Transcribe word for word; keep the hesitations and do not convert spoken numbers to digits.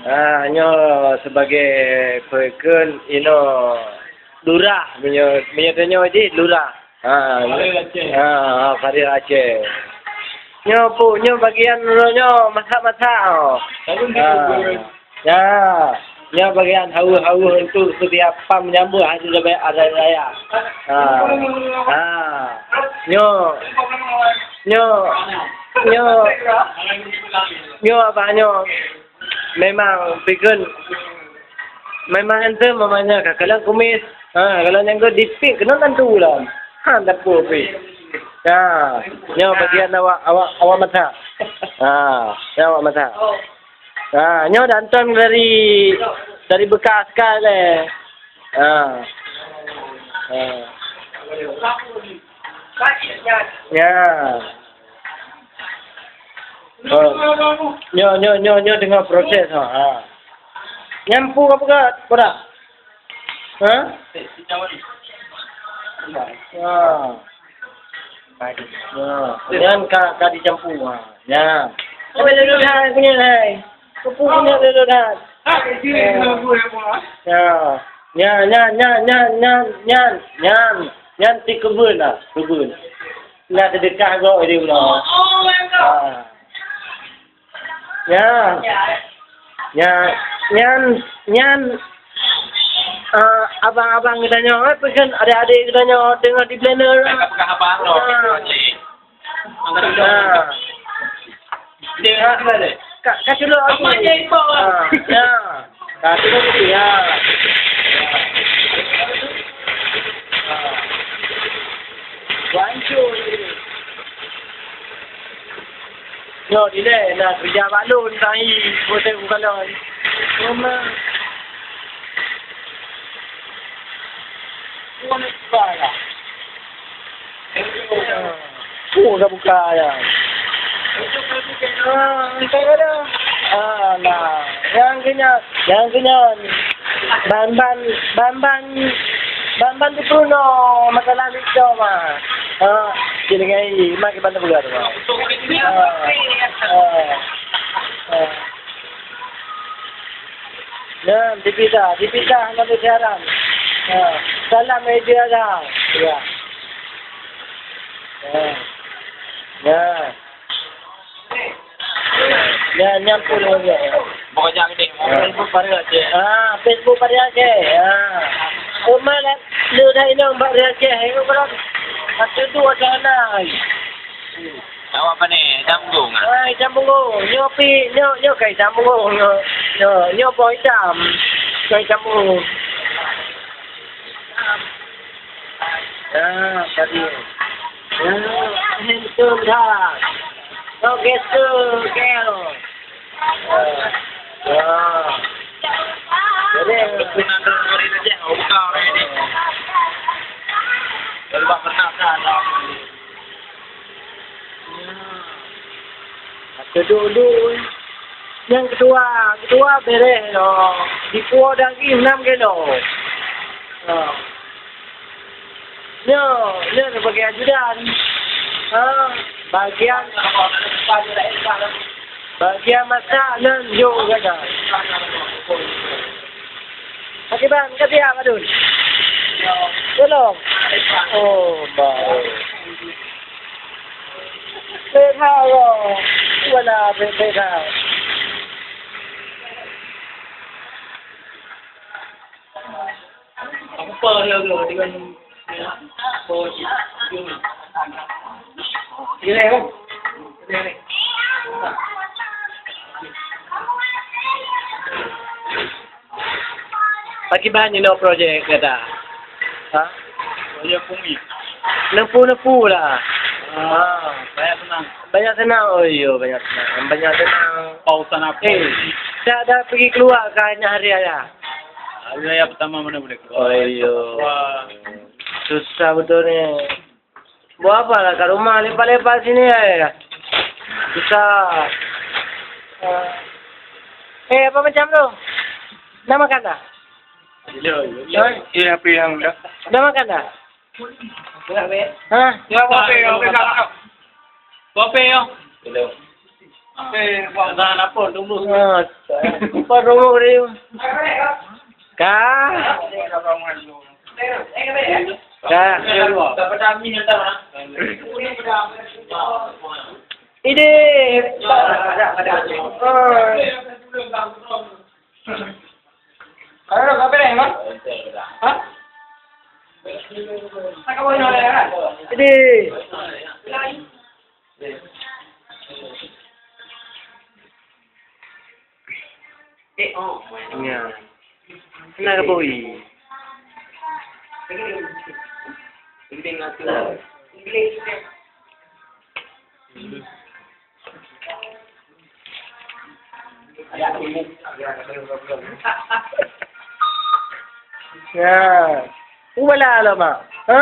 Ah, nyoe sebagai peukon inoe lurah, meunyoe, meunyoe tanyoe jih lurah. Ha, Fahri Aceh. Ha, ha, Fahri Aceh. Nyoe pu, nyoe bagian uroe nyoe masak-masak, oh. Lalu Ha. dia Ya, nyoe bagian haweuh-haweuh untuk setiap pam nyambut hari raya, hari raya. Ha. Ha. Nyoe, nyoe, nyoe, nyoe apa nyoe? Memang pikun. Memang ente mamanya ka kalon kumis. Ha, kalau nyang go dipik kena tantu lah. Ha, dapur pi. Ha, nyoe bagian awak, awak, awak masak. Ha, nyoe awak masak. Ha, nyoe dantong dari, dari bekas ka lé. Ha. Ha. Ya. Oh. Nyoe, nyoe, nyoe, nyoe teungoh proses, ha. Ha. Nyan pu ka peugah, peugah. Ha? Ha. Ha. Nyan ka, ka dicampur, ha. Nyan. Tapi lulus hai punya hai. Kupu punya lulus hai. Ha. Nyan, nyan, nyan, nyan, nyan, nyan. Nyan, nyan ti keubun lah, keubun. Nah, sedekah gok di ulo. Ha. Ya. Ya. Nyan, nyan, eh, abang-abang geutanyoe, eh, peugah adék-adék geutanyoe teungoh di blender. Ka peugah abang tu, Ah. Cik. Ah. Dia Ka, ka culok aku. Ah, ya. Ka culok aku, ya. Ah. Hancur. Nyoe dilèe na keurija bak lôn, tahi, boh teuh bukalon. Cuma, cuma buka lah. Oh, ka buka ya. Ah, entah ada. Ah, nah. Nyang keu nyan, nyang keu nyan. Ban-ban, ban-ban, ban-ban di Bruno, masalah Victor mah. Ha, jadi ngai, mak iban tu peugah tu. Ha. Ha. Ha. Nyan, dipisah, dipisah ngon siaran. Ha. Salam dari siaran. Ya. Ha. Ya. Ya, nyampur lagi. Pokoknya gini, Facebook baru aja. Ah, Facebook baru aja. Ah. Rumah dah, lu dah inong baru aja. Ayo, bro. Satu, dua, sana. Awak apa ni? Sambung ah? Ah, sambung. Nyoe pi, nyoe, nyoe kai sambung. Nyoe, nyoe, nyoe boh itam. Kai sambung. Ah, tadi. Ah, handsome that. So gesture, girl. Ah. Jadi, buka orang ini. Kalau tak pernah kan. Keudua-dua. Nyang keudua, keudua bereh lom. Dipuwoe daging nam kilo. Ha. Nyoe, nyoe sebagai ajudan. Ha, bagian, bagian masak nyan jok gata. Akiban, ka siap, Adun? Belum? Oh, baik. Beda, bro. Wala, beda. Apa ya, bro? Dengan, ya, apa? Gila, kan? Gila, ni. Pakriban inoe projek gata? Ha? Projek Pumi. Neupeu-neupeu lah. Ah, banyak senang. Banyak senang. Oh, iya, banyak senang. Banyak senang. Pausan apa? Eh, tak ada pergi keluar ke hanya hari raya? Hari raya pertama mana boleh keluar? Oh, iya. Wah. Susah betul ni. Buat apa lah kat rumah lepak-lepak sini ai. Susah. Eh, apa macam tu? Dah makan dah? Ya, ya. Eh? Ya, apa yang dah? Dah makan dah? Ha? Ya, apa yang dah? Apa yang? Belum. Dah lapor tunggu. Ah, apa tunggu ni? Ka? Ka? Ini. Ah. Ayo, ka beres, Mak? Hah? Jadi. Ya. Nah, boy. Ya. Ubala lah, Mak. Ha?